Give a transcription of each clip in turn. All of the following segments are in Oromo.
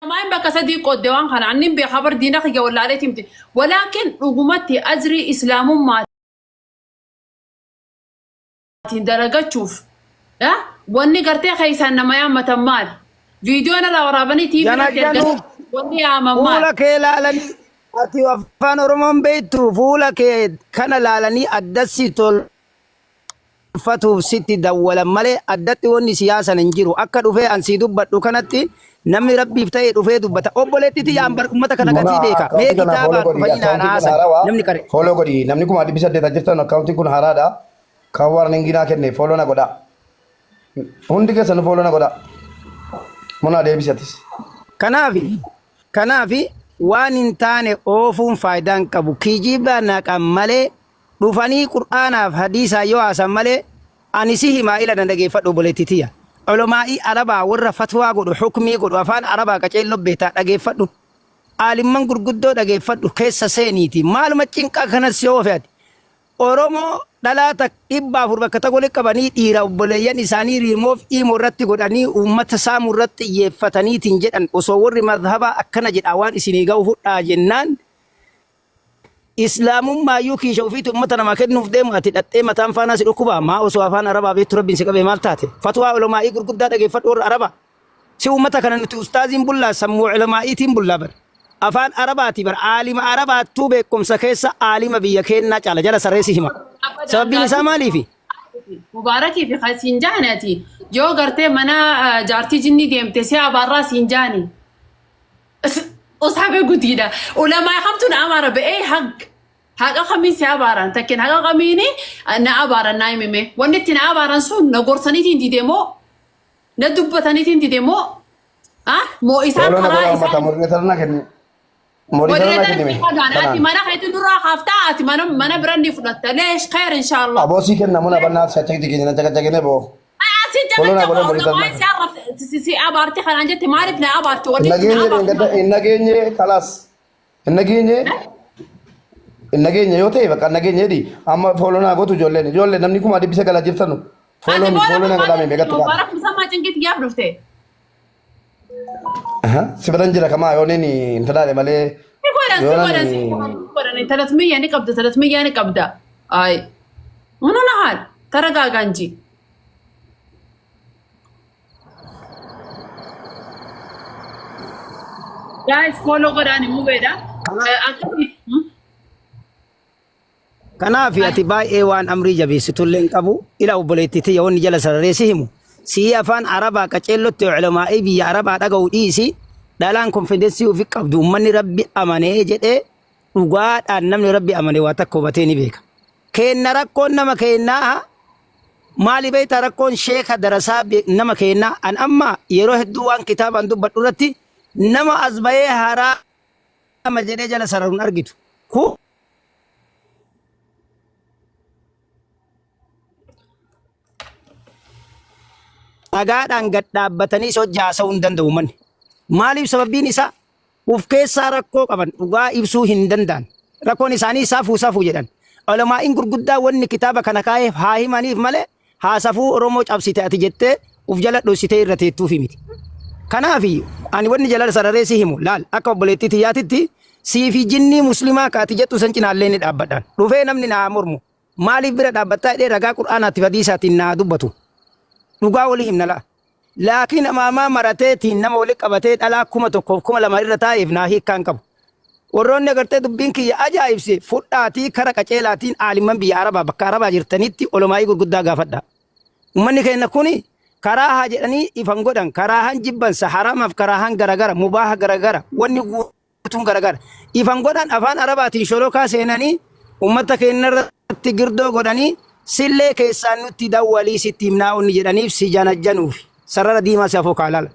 Maayin bakka sadii qoodde waan kana annin beeka bar diina kiyya wallaaleeti miti. Walaakin dhugumatti ajrii islaamummaatiin dalagachuuf wanni gartee keessaan nama yaammatan maal? Viidiyoo narraa waraabanii TV irratti erganii Janajjanuuf wanni yaaman maal? fuula kee laalanii ati afaan Oromoon beektu fuula kee kana laalanii addassi tolfatuuf sitti dawwalan malee addatti wanni siyaasan hin jiru. Akka dhufee an sii dubbadhu kanatti namni rabbiif ta'e dhufee dubbata. Obboleetti tiyyaan bar ummata kana Muna gatii beeka. Mee akkaawuntii kana follow kitaabaan godhi. dhufanii naan Akkaawuntiin kun haasan haarawaa. namni qare. Follow godhi. Namni 800,000 jirtan akkaawuntiin kun haaraadha. Kan warningii naa kenne follow na godha. Hundi keessan follow na godha. Muna deebisi atis. Kanaafi kanaafi waan hin taane oofuun faayidaa hin qabu. Kijiba naqan malee dhufanii Qur'aanaaf hadiisaan yoo haasan malee ani si himaa ila na dhageeffadhu obboleettii tiyya. Ulamaa'ii Arabaa warra fatwaa godhu hukmii godhu afaan Arabaa qaceelloo beektaa dhageeffadhu. Aalimman gurguddoo dhageeffadhu keessa seeniiti. Maaluma cinqaa kanas yoo ofe ati. Oromoo dhalaa tak 400 bakka tokko walitti qabanii dhiira obboleeyyan isaanii riimoof imoo irratti godhanii uummata saamuu irratti xiyyeeffataniitiin jedhan osoo warri madhabaa akkana jedhaa waan isinii ga'u fudhaa jennaan Islaamummaayyuu kiisha ofiitti uummata namaa kennuuf deemu ati dhaxxee mataan faanaa si dhukkubaa maa osoo afaan arabaa beektu rabbiin si qabee maal taate fatwaa ulamaa'ii gurguddaa dhageeffadhu warra arabaa si uummata kana nuti ustaaziin bullaa sammuu ulamaa'iitiin bullaa bar afaan arabaati bar aalima arabaattuu beekumsa keessa aalima biyya keennaa caala jala sarree si hima sababbiin isaa maaliifi Mubaarakii fi kan siin jaani ati yoo gartee mana jaartii jinnii deemte si abaarraa siin jaani. Usaabee gudiidha. Ulamaa kamtu na abaara ba'ee haq. Haqa kamiin si abaaran takkeen haqa kamiini na abaaran naa himime. Wanni itti na abaaran sun na gorsaniitiin dide moo na dubbataniitiin dide moo ah moo isaan Follow na karaa godha uummata. isaan Moderator na kenni. Moderator na Moderator kenni si mee. fadaan ati Kanaan. mana keetti nurraa kaaftaa ati mana mana bira ni fudhatta leesh khayr inshallah. Aboo sii kenna muna bannaa si achi keenya na caqacaqine boo. Asi Follow na caqacaqu godha moderator ulamaa na. si arrabse si si abaarti kanaan jette maaliif na abaarti wanni itti na Hin nageenye abaarti dheengadda maali? hin nageenye kalaas. Hin nageenye hin nageenye yoo ta'e bakka hin nageenye jedhi amma follow naa gootu ijoolleen ijoollee namni 900,000 jirtanu Ati follow mi booda follow na godhaa mee meeqatti kaana. Mubaarak musammaa cinqiitti yaaf dhufte. Si biran jira kamaa yoo nini hin tadaale malee Si godhan si yoo godhan si nani godhan si godhan talat miyya ni qabda talat miyya ni qabda. Ay. Munu nahaal taragaagaa inji. Guys follow godhaan immoo beedha. Akkasii. Kanaaf ati baay'ee waan amrii jabeessitullee hin qabu. Ila obboleettii tiyya wanni jala sararee si himu. Sii afaan Arabaa qaceellotti ulamaa'ii biyya Arabaa dhaga'u dhiisi. Dhalaan konfidensii ofi qabdu ummanni rabbi amanee jedhee dhugaadhaan namni rabbi amane waa takka hubatee ni beeka. Keenna rakkoon nama keennaa maali beektaa rakkoon sheeka darasaa nama keennaa an amma yeroo hedduu waan kitaabaan dubbadhu irratti nama as bahee haraama jedhee jala sararuun argitu. Kun dhagaadhaan gad dhaabbatanii isa hojii haasa'uu hin danda'u manni. Maaliif sababbiin isaa uf keessaa rakkoo qaban dhugaa ibsuu hin danda'an. Rakkoon isaanii safuu safuu jedhan. Ulamaa'iin gurguddaa wanni kitaaba kana kaa'eef haa himaniif malee haa safuu Oromoo cabsite ati jettee uf jala dhossitee irra teettuufi miti. Kanaaf ani wanni jala sararee si himu laal akka obboleettii tiyyaatitti sii fi jinnii muslimaa ka ati jettu san cinaallee ni dhaabbadhaan. Dhufee namni naa mormu maaliif bira dhaabbattaa jedhee ragaa Qur'aanaatti hadiisaatiin naa dubbatu. Dhugaa walii himna laa. Laakiin amaamaa marateetiin nama wali qabatee dhalaa 1000f 2000 irra taa'eef naa hiikkaa hin qabu. Warroonni agartee dubbiin kiyya ajaa'ibse fudhaatii kara qaceelaatiin aalimman biyya Arabaa bakka Arabaa jirtanitti olomaa'ii gurguddaa gaafadhaa. Ummanni keenya kuni karaahaa jedhanii ifan godhan karaahaan jibbansa haraamaaf karaahaan garagara mubaaha garagara wanni guutuun garagara. Ifan godhan afaan Arabaatiin sholokaa seenanii ummata keenya irratti girdoo godhanii sillee keessaan nutti dawwalii sitti himnaa onni jedhaniif si janajjanuufi sarara diimaa si afoo kaalaala.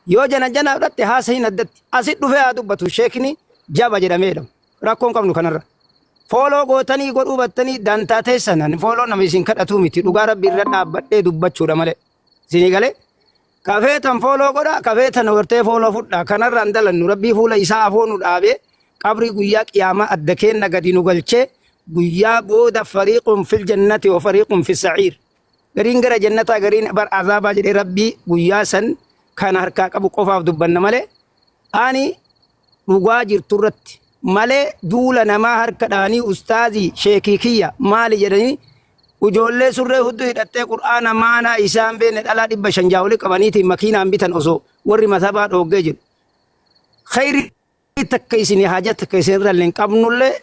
Yoo janajjanaa fudhatte haasa hin addatti asit dhufee haa dubbatu sheekni jaba jedhamee jedhamu rakkoon qabnu kanarra. Fooloo gootanii godhuu battanii dantaa teessan ani fooloo nama isin kadhatuu miti dhugaa rabbi irra dhaabbadhee dubbachuudha malee. Isinii galee kafeetan fooloo godha kafeetan hortee fooloo fudha kanarra hin dalannu rabbii fuula isaa afoo nu dhaabee qabrii guyyaa qiyaamaa adda keenna gadi nu galchee guyyaa booda fariiqun fil jannati wa fariiqun fis sa'iir. Gariin gara jannataa gariin bar azaabaa jedhee rabbii guyyaa san kana harkaa qabu qofaaf dubbanna malee Ani dhugaa jirtu irratti malee duula namaa harka dhahanii ustaazii sheekii kiyya maali jedhanii ijoollee surree hudduu hidhattee qur'aana maanaa isaan beekne dhalaa 500 jaawolii qabaniitiin makiinaan bitan osoo warri mazhabaa dhooggee jiru. Khayrii takka isin haja takka isin irra illee hin qabnullee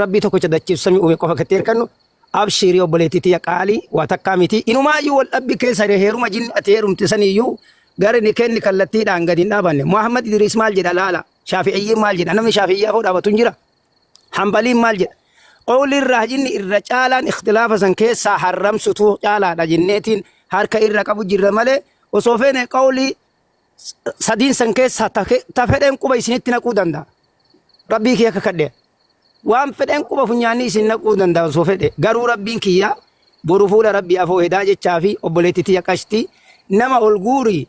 rabbii tokkicha dachiif samii uume qofa katti hirkannu abshiirii obboleettii tiyya qaalii waa takkaa miti inumaayyuu wal dhabbi keessa heeruma jinni ati heerumte saniyyuu gara ni kenni kallattiidhaan gadi hin dhaabanne Muhammad Idriis maal jedha laala Shaafi'iyyiin maal jedha namni Shaafi'iyyaa foo dhaabatu hin jira Hanbaliin maal jedha qawliin raajinni irra caalaan ikhtilaafa san keessaa harramsutu caalaadha jenneetiin harka irra qabu jirra malee osoo feene qawlii sadiin san keessaa ta fedheen quba isinitti naquu danda'a. Rabbii kiyya kakadhe. Waan fedheen quba funyaanni isin naquu danda'a osoo fedhe. Garuu rabbiin kiyya boru fuula rabbii afoo hedaa jechaa fi obboleetti tiyya qashti nama ol guuri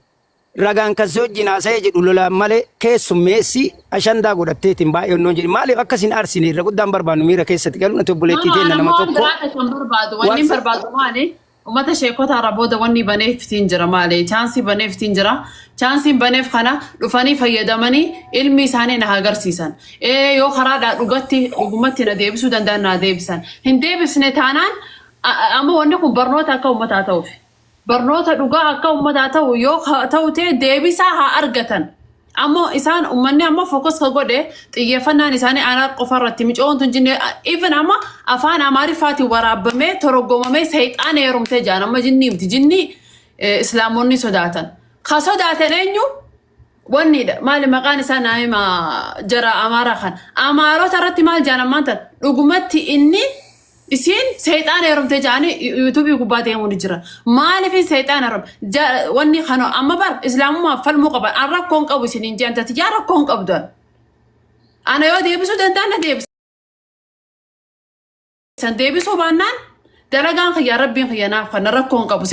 ragaan kan si wajjin haasa'ee jedhu lolaan malee keessummeessi ashandaa godhatteetiin baay'ee onnoon jedhi. Maaliif akka isin aarsine irra guddaan barbaannu miira keessatti galuun ati obboleettii Nama teenna ana nama waan tokko biraa kan barbaadu wanni waan hin barbaadu maali? Ummata sheekota irra booda wanni baneeftiin jira maali? Chaansii baneeftiin jira. Chaansiin baneef kana dhufanii fayyadamanii ilmi isaanii na agarsiisan. Ee yoo karaadhaa dhugatti dhugumatti na deebisuu danda'an na deebisan. Hin deebisne taanaan amma wanni kun barnoota akka ummataa ta'uuf. Barnoota dhugaa akka ummataa ta'u yoo ta'u ta'e deebisaa haa argatan. Ammoo isaan ummanni ammoo focus ka godhe xiyyeeffannaan isaanii anaa qofa irratti micoon tun jinni even amma afaan Amaariffaatiin waraabbamee toroggomamee seexaana heerumtee jaan amma jinnii miti jinnii islaamonni sodaatan. Ka sodaatan eenyu? Wanniidha maali maqaan isaa naa hima jara Amaaraa kan Amaarota irratti maal jaan ammaan tan dhugumatti inni isiin seexaana heerumtee jaanii yuutuubii gubbaa deemuu ni jira. Maaliif seexaana heerum wanni kana amma bar islaamummaaf falmuu qaban an rakkoon qabu isiniin jean tati yaa rakkoon qabdu an. Ana yoo deebisuu danda'an na deebisan deebisuu baannaan dalagaan kiyyaa rabbiin kiyya naaf kana rakkoon qabu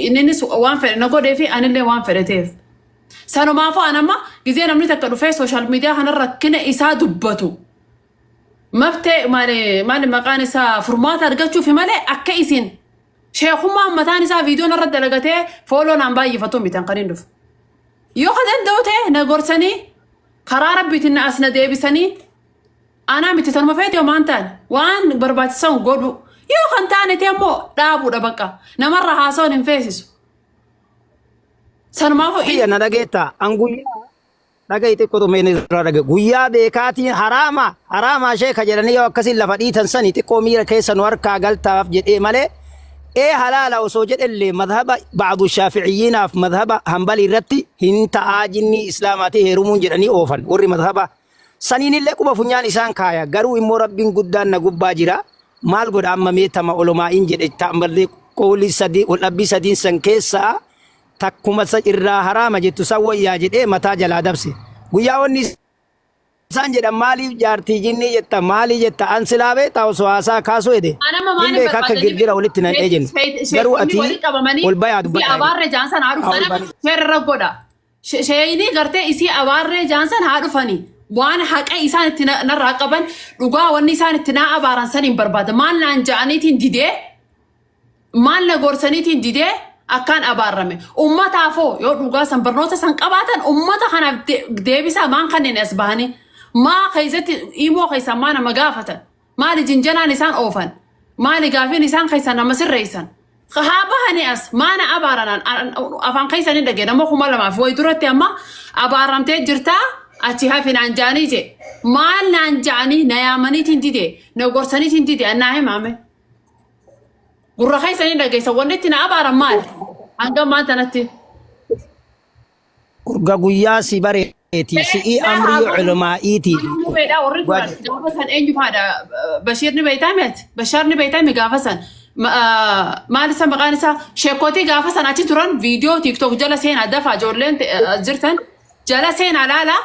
inninis waan fedhe na godhee fi anillee waan fedhe ta'eef. Sanumaafuu an amma gizee namni takka dhufee sooshaal miidiyaa kana rakkina isaa dubbatu. Maftee maali maali maqaan isaa furmaata argachuufi malee akka isin sheekummaan mataan isaa viidiyoon irra dalagatee fooloo naan baay'ifatu mitan kan hin dhufu. Yoo ka danda'u ta'e na gorsanii karaa rabbiitiin na as na deebisanii anaa miti tanuma feete homaan taane waan barbaachisan godhu yoo kan taane ta'e immoo dhaabuudha bakka namarra haasawaan hin feesisu. Sanumaafuu Kiyya na dhageetta an guyyaa dhaga'i xiqqootu mee irraa dhaga'i guyyaa beekaatiin haraama haraamaa sheeka jedhanii yoo akkasiin lafa dhiitan sani xiqqoo miira keessa nu harkaa galtaaf jedhee malee ee halaala osoo jedhellee madhaba ba'du shaafi'iyyiinaaf madhaba hanbalii irratti hin ta'aa jinnii islaamaatii heerumuun jedhanii oofan warri madhaba saniinillee quba funyaan isaan kaaya garuu immoo rabbiin guddaan na gubbaa jira maal godha amma mee tama olomaa'iin jedhe ta'ammallee qoolii sadii wal dhabbii sadiin san keessaa takkuma isa irraa haraama jettu san wayyaa jedhee mataa jalaa dabse. Guyyaa wanni isaan jedhan maaliif jaartii jinnii jetta maalii jetta an silaa beektaa osoo haasaa kaasuu ede Anama hin maaliif beeka akka barbaadanii girgira walitti nan jennu garuu sheekonni ati walitti qabamanii ol bayaa isii dubbadhaa jedhe. abaarree jaansan haa Haa ol dhufan bani. sheerra godha. Sheeyinii gartee isii abaarree jaansan haa dhufanii waan haqa isaan itti narraa qaban dhugaa wanni isaan itti naa abaaran san hin barbaada maal naan ja'aniitiin didee Maal na gorsaniitiin didee akkaan abaarrame. Ummataafoo yoo dhugaa san barnoota san qabaatan ummata kanaaf deebisaa maan kanneen as bahanii. Maa keessatti imoo keessaa maa nama gaafatan. Maali jinjanaan isaan oofan. Maali gaafiin isaan keessaa nama sirreessan. Haa bahanii as maa na abaaran afaan keessan hin dhagee nama 2000 wayi duratti amma abaaramtee jirtaa achi hafi naan ja'anii jee. Maal naan ja'anii na yaamaniitiin didee na gorsaniitiin didee annaa himaame. Gurra keessa ni dhageessa. Wanni itti na abaaran maali? Hanga ammaan tanatti. Urga guyyaa si bareeti si'ii amrii culumaa'iitii. Beedhaa warri turan gaafa san eenyu faadha? Bashiir ni beektaa miti? Bashaar ni beektaa mi gaafa san? Maal isa maqaan isaa? Sheekootii gaafa san achi turan viidiyoo tiiktook jala seenaa dafaa ijoolleen jirtan jala seenaa laalaa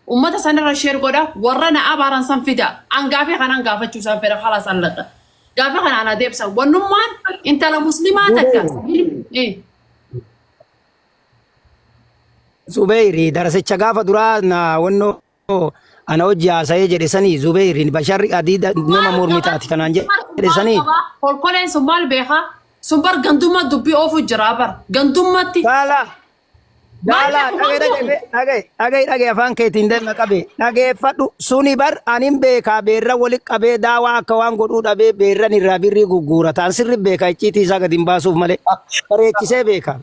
ummata sanirra sheer godha warra na abaaran san fida. An gaafii kanaan gaafachuu isaan fedha kalaas allaqa. Gaafa kana ana deebisa. Wannummaan intala muslimaa takka. Zubeyri darasicha gaafa duraa na wannoo ana hojii haasa'ee jedhe sanii Zubeyri basharri adii nama mormitaati kanaan jedhe sanii. Kolkoleen sun maal beekaa? Sun bar gandummaa dubbii oofu jira bar. Gandummatti. Baala. Maal Laalaa beeku dhagaye maal beeku? dhagaye dhagaye dhagaye dhagaye afaan keetiin deema qabe dhageeffadhu suni bar anin beekaa beerra wali qabee daawaa akka waan godhuu dhabee beerran irraa birrii gugguurata an sirri beeka icciitii isaa gadi hin baasuuf malee bareechisee beeka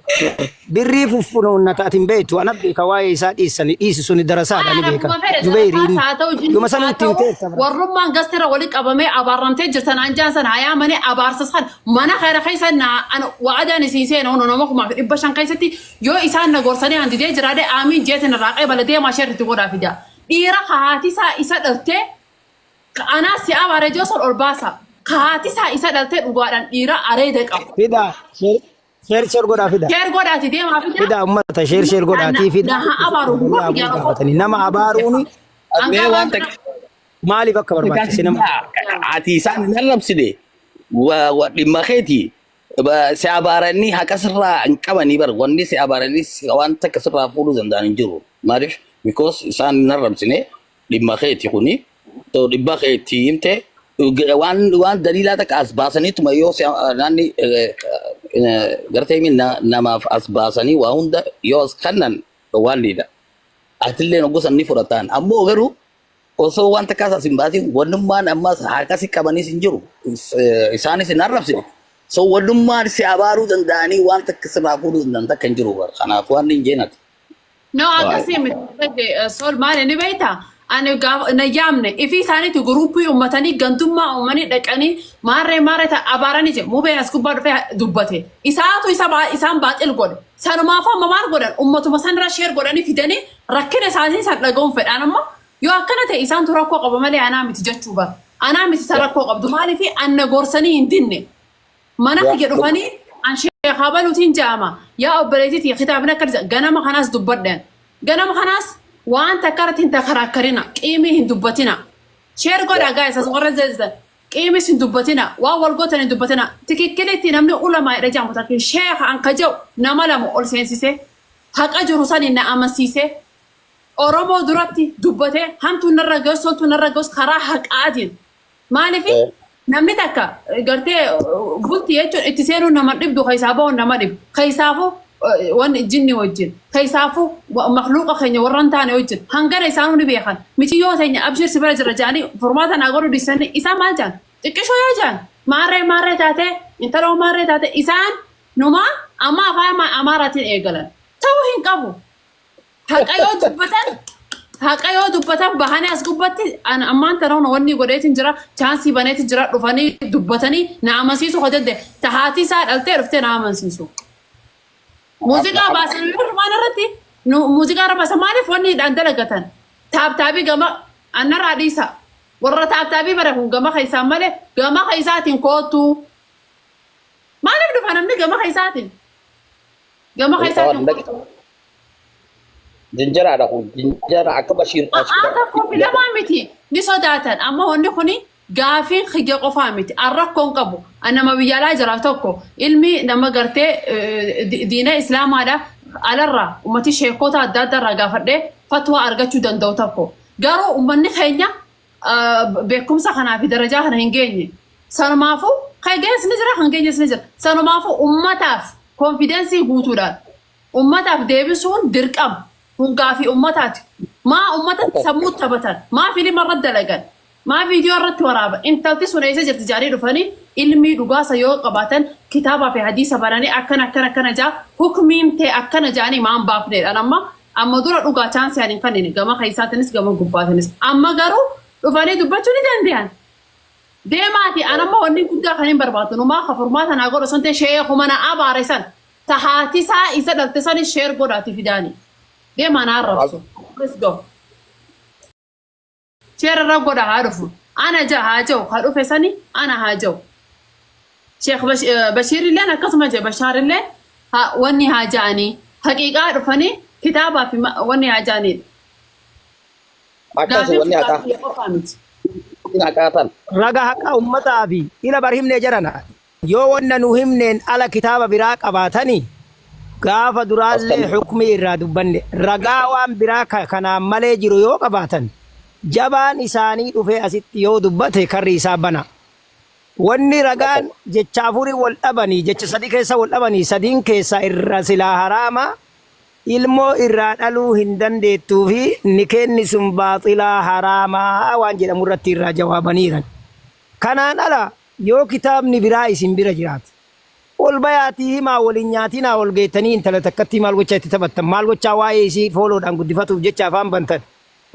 birrii fuffunuunnata ati hin beektu ana beeka waa'ee isaa dhiissani dhiisi suni darasaadha ni beeka Akkuma fedhe Jubeeriin darasaas haa ta'u yuma jinnis sanuu haa ittiin ta'u teessa bara. warrummaan gastira wali qabamee abaarramtee jirtan anjaan san hayaa malee abaarsa san mana kana keessa na an wa'adaan isin seena hono nama 1500 keessatti yoo isaan na gorsanii an didee jiraadhe aamiin jeetin irraa qeebala deemaa sheerritti godhaa fida. Dhiira haati isaa isa dhaltee anaa si abaare joo san ol baasa. Haati isaa isa dhaltee dhugaadhaan dhiira areeda qabu. Fida sheer sheer godhaa fida. Sheer godhaati deemaa fida. Fida ummata sheer sheer godhaatii fida. Na haa abaaru Guyyaa abuu gaafatanii nama abaaruuni Mee waan takka maaliif akka barbaachise nama. Ati isaan hin arrabsine dhimma keeti. Si abaaranii haqa sirraa hin qabanii bar wanni si abaaranii waan takka sirraa fuudhuu danda'an hin jiru. Maaliif? Because isaan hin arrabsine dhimma keeti kuni. So dhimma keetti himte waan waan daliilaa takka as baasaniituma yoo si naanni gartee namaaf as baasanii waa hunda yoo as kannan waan liidha. Atillee gosa ni fudhataan. Ammoo garuu osoo waan takkaas as hin baasin wannummaan ammas harka si qabanis hin jiru. Isaanis hin arrabsine. So wannummaan si abaaruu danda'anii waan takka sirraa fuudhuu danda'an takka hin jiru. Kanaaf waan hin jeenati. No, akkasii miti. Sol maali ni beektaa? Ani gaafa na yaamne ifii isaaniitu guruupii uummatanii gantummaa uumanii dhaqanii maarree maarree ta'a abaaranii jedhu mubeen as gubbaa dhufee dubbate. Isaatu isa isaan baaxil godhe. Sanumaafuu amma maal godhan uummatuma sanirra sheer godhanii fidanii rakkina isaanii san dhaga'uun fedhaan amma yoo akkana ta'e isaantu rakkoo qaba malee anaa miti jechuu bara. Anaa miti ta rakkoo qabdu maaliif anna gorsanii hin dinne. Mana kiyya dhufanii an sheekh Abaluutiin ja'ama. Yaa obboleettii kitaabni akka ganama kanaas dubbadheen. Ganama kanaas waan takka irratti hin takaraakkarina. Qiimii hin dubbatina. Sheer godhaa gaa'is as warra zeezan. Qiimis hin dubbatina. Waan wal gootan hin dubbatina. Tikikkilitti namni ulamaa jedha jaamu takka sheekha an ka jedhu nama lama ol seensisee haqa jiru sani na amansiisee Oromoo duratti dubbatee hamtuun narra ga'us toltuun narra ga'us karaa haqaatiin Maaliif namni takka gartee bultii jechuun itti seenuun nama dhibdu keessaa bahuun nama dhibu. Keessaafuu wanni jinni wajjin keessaafuu makluuqa keenya warra hin taane wajjin hangana isaanuu ni beekan. Miciyyoo teenya abshir si bira jira jedhanii furmaata naa godhuu dhiisanii isaan maal jedhan xiqqishoo yoo jedhan maarree maarree taatee intaloo maarree taatee isaan numaa amma afaan Amaaraatiin eegalan. Ta'uu hin qabu. Haqa yoo dubbatan haqa yoo dubbatan bahanii as gubbatti an ammaan tana hona wanni godheetiin jira chaansii baneetiin jira dhufanii dubbatanii na amansiisuu ka danda'e ta haati isaa dhaltee dhuftee na amansiisu. Muuziqaa baasan waan irratti muuziqaa irra baasan maaliif wanni hidhaan dalagatan taabtaabii gama annarraa dhiisa warra taabtaabii bara kun gama keessaan malee gama keessaatiin koottuu maaliif dhufa namni gama keessaatiin gama keessaatiin koottuu. Jinjaraadha kun jinjara akka Bashiir A'aa tokkoo fi lamaa miti ni sodaatan amma wanni kuni gaafiin kiyya qofaa miti an rakkoon qabu an nama biyya alaa jira tokko ilmi nama gartee diina islaamaadha alarraa ummati sheekota adda addaa irraa gaafadhee fatwaa argachuu danda'u tokko garuu ummanni keenya beekumsa kanaa fi darajaa kana hin geenye sanumaafuu kan geenyes ni jira kan geenyes ni jira sanumaafuu ummataaf konfidensii guutuudhaan Ummataaf deebisuun dirqama. Kun gaafii ummataati. Maa ummatatti sammuu taphatan? Maa filima irratti dalagan? Maa viidiyoo irratti waraaban? Intalti sun eessa jirti jedhanii dhufanii ilmii dhugaasa yoo qabaatan kitaabaa fi hadiisa bananii akkana akkana akkana jaa hukmiin tee akkana jedhanii maan baafneedhaan amma amma dura dhugaa chaansii ani hin kennine gama keessaatinis gama gubbaatinis amma garuu dhufanii dubbachuu ni danda'an. Deemaati an amma wanni guddaa kan hin barbaadu numaa ka furmaata naa godhu sun ta'e sheekuma na abaare san Ta haati isaa isa dhalte sanis share godhaati fidaani. Deemaa na arrabsu. Let's go. Share irra godha haa dhufu. Ana ja haa jiru ka dhufe sani ana haa jiru. Sheekh Bashiir illeen akkasuma jedhe Bashaar illeen wanni haa ja'anii haqiiqaa dhufanii kitaabaa fi wanni haa ja'aniidha. Akkas Gaafiin wanni kun haqaa. gaafii qofaa miti. Haqaa tan. Raga haqa ummataa fi ila bar himnee jarana. Yoo wanna nu himneen ala kitaaba biraa qabaatani gaafa duraallee hukmii irraa dubbanne ragaa waan biraa ka kanaan malee jiru yoo qabaatan jabaan isaanii dhufee asitti yoo dubbate karri isaa bana. Wanni ragaan jecha afurii wal dhabanii jecha sadii keessa wal dhabanii sadiin keessaa irra silaa haraama Ilmoo irraa dhaluu hin dandeettuu fi nikeenni sun baaxilaa, haraamaa, waan jedhamu irratti irraa jawaabaniiran. Kanaan ala yoo kitaabni biraa isin bira jiraate ol bayaatii himaa wal hin nyaatinaa ol geettanii intala takkattii maal gochaa itti taphattan maal gochaa waa'ee isii fooloodhaan guddifatuuf jecha afaan bantan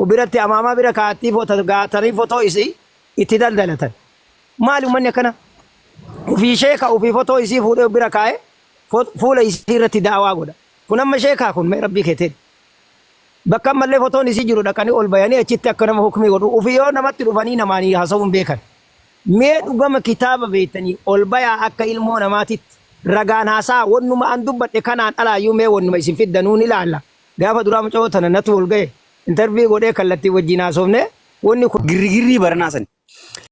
biratti amaamaa bira kaa'attii gaatanii fotoo isii itti daldalatan. Maali ummanni akkana? Ufii sheeka ufii fotoo isii fuudhee bira kaa'ee fuula isii irratti da'awaa godha. Kun amma sheekaa kun mee rabbii keeteen. Bakka ammallee fotoon isii jiru dhaqanii ol bayanii achitti akka nama hukmii godhu. Ufii yoo namatti dhufanii namaanii haasa'uu hin beekan. Mee dhugama kitaaba beektanii ol bayaa akka ilmoo namaatitti ragaan haasaa wannuma an dubbadhe kanaan alaayyuu mee wannuma isin fiddanuu ni laalla. Gaafa duraa mucayyoo tana natu ol gahe interview godhee kallattii wajjin haasofne wanni kun Girrigirrii baranaa sani.